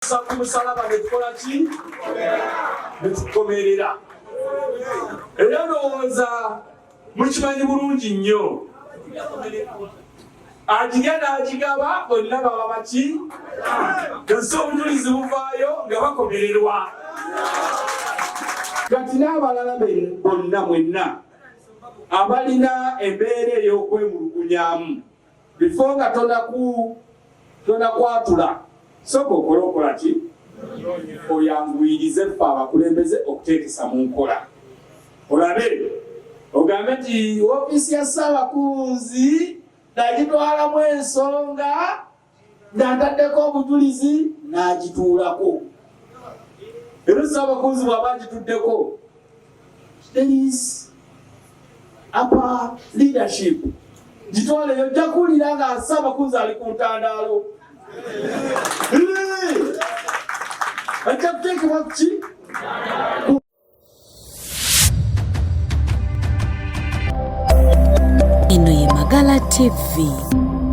Ku musalaba netukola ki? Netukomerera. Era ndowooza mukimanyi bulungi nnyo, agirya n'agigaba bonna baba baki? Kasi obujulizi buvaayo nga bakomererwa. Kati n'abalala bonna mwenna abalina embeera ey'okwemulugunyamu, before nga tonakwatula, sooka okole okola ki? Oyanguyirize ffe abakulembeze okuteekesa mu nkola. Olabe ogambe nti ofiisi ya Ssaabakunzi nagitwalamu ensonga nga ntaddeko obujulizi n'agituulako. Era Ssaabakunzi bw'aba agituddeko, there is upper leadership. Gitwaleyo, ojja kuwulira nga Ssaabakunzi ali ku ntandaalo, ajja kuteekebwa ku ki? Eno ye Magala TV,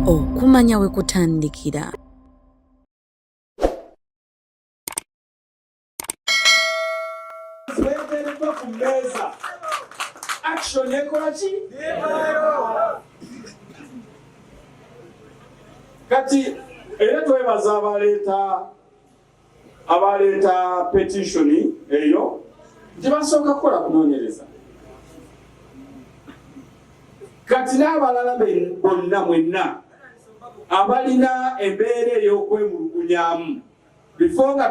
okumanya we kutandikira. Beteereddwa ku mmeeza, action ekola ki? Kati era twebaza abaleeta petition eyo nti basooka kukola kunoonyereza. Kati n'abalala bonna mwenna abalina embeera ey'okwemulugunyamu, before nga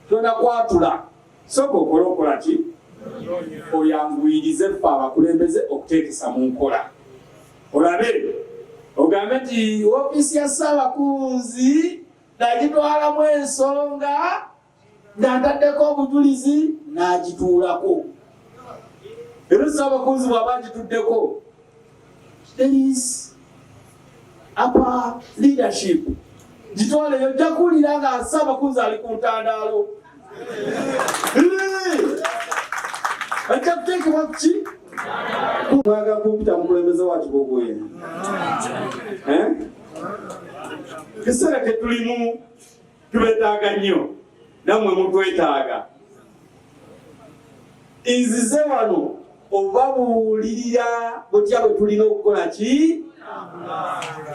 tonakwatula, sooka okole okola ki? Oyanguyirize ffe abakulembeze okuteekesa mu nkola. Olabe ogambe nti ofiisi ya Ssaabakunzi nagitwalamu ensonga nga ntaddeko obujulizi n'agituulako. Era Ssaabakunzi bw'aba agituddeko, there is upper leadership. Gitwaleyo, ojja kuwulira nga Ssaabakunzi ali ku ntandaalo, ajja kuteekebwa ku ki? Mwagala kumpita mukulembeze wa Kibogwe? Kiseera ketulimu tubetaaga nnyo, nammwe mutwetaaga. Nzize wano obabuulirira butya bwe tulina okukola ki?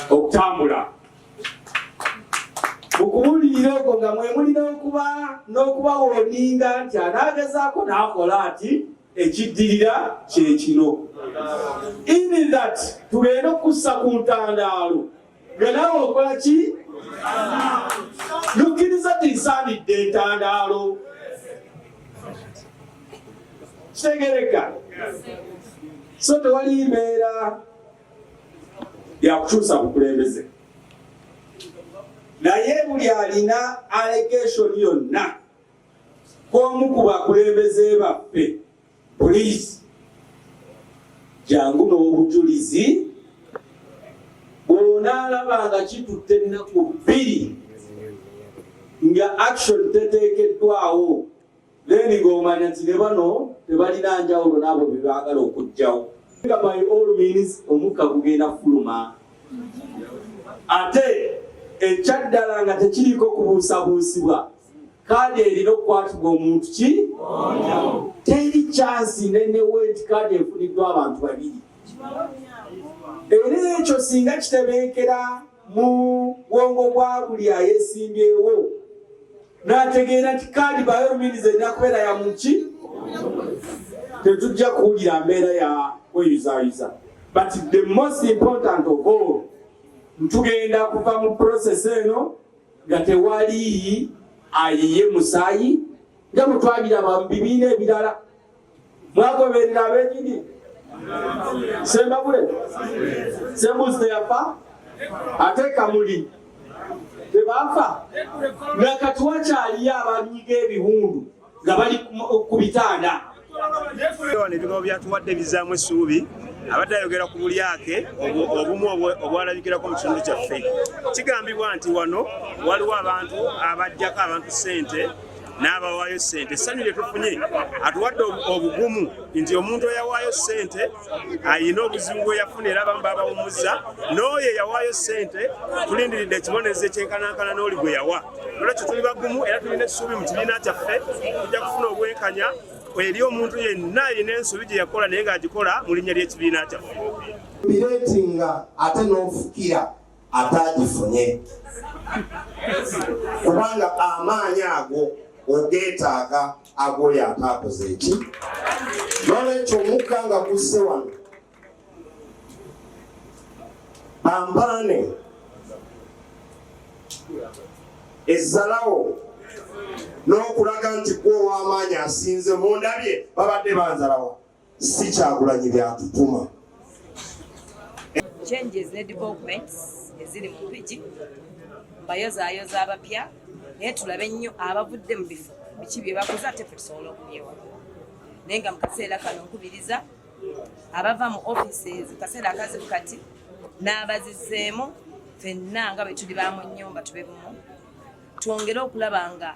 Okutambula. Mu kubuulirira okwo nga mwe mulina okuba n'okubawoninga nti anaagezaako n'akola ati, ekiddirira kye kino. In that tugende okussa ku ntandaalo nga naawe okola ki? Lukkiriza nti nsaanidde entandaalo. Kitegereka? So tewali mbeera yakukyusa bukulembeze, naye buli alina allegation yonna kw'omu ku bakulembeze baffe, please jangu n'obujulizi. Bw'onaalaba nga kitutte ennaku 2 nga action teteekeddwawo, then ng'omanya nti ne bano tebalina njawulo n'abo be baagala okuggyawo. Nga by all means omukka gugenda kufuluma, ate ekyaddala nga tekiriiko kubuusabuusibwa, kaadi erina okukwatibwa omuntu ki? Teri chance nenewe nti kaadi efuniddwa abantu babiri. Era ekyo singa kitebenkera mu bwongo bwa buli ayeesimbyewo n'ategeera nti kaadi by all means erina kubeera ya muki, tetujja kuwulira mbeera ya kweyuzaayuza. But the most important of all, ntugenda kuva mu process eno nga tewali ayiye musaayi nga bwe twabiraba mu bibiina ebirala. Mwagoberera ab'egini Sembabule, Sembuzi teyafa, ate Kamuli tebaafa, nakati wakyaliyo abanyiga ebiwundu nga bali ku bitanda. Wano ebigambo byatuwadde bizaamu essuubi. Abadde ayogera ku bulyake obumu obwalabikirako mu kitundu kyaffe. Kigambibwa nti wano waliwo abantu abajjako abantu ssente n'abawaayo ssente. Essanyu lye tufunye, atuwadde obugumu nti omuntu eyawaayo ssente ayina obuzibu bwe yafuna, era abamu babawumuzza, n'oyo eyawaayo ssente tulindiridde ekibonerezo ekyenkanankana n'oli gwe yawa. Nolwekyo tuli bagumu era tulina essuubi mu kibiina kyaffe, tujja kufuna obwenkanya eri omuntu yenna alina ensobi gye yakola naye ng'agikola mu linnya ly'ekibiina kyaffe. Bireetinga ate n'ofukira ataagifunye, kubanga amaanyi ago ogeetaaga ag'oyo ataakoze eki. Nolwekyo omukka nga guzze wano bampaane ezzalawo n'okulaga nti gwe ow'amaanyi asinze. Mundabye babadde banzalawa, si Kyagulanyi byatutuma. Changes ne developments eziri mu Mpigi, mbayozaayoza abapya, naye tulabe nnyo abavudde mu bifo biki bye bakoze, ate ffe tusobole okubyewa. Naye nga mu kaseera kano nkubiriza abava mu offices, kaseera akazibu kati, n'abazizzeemu, ffenna nga bwe tuli ba mu nnyumba tube bumu, twongere okulaba nga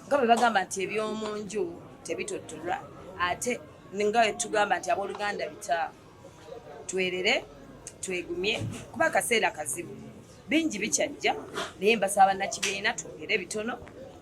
bwe bagamba nti eby'omu nju tebitottolwa, ate nga bwe tugamba nti abooluganda bita. Twerere, twegumye, kuba akaseera kazibu, bingi bikyajja, naye mbasaba bannakibiina twongere bitono.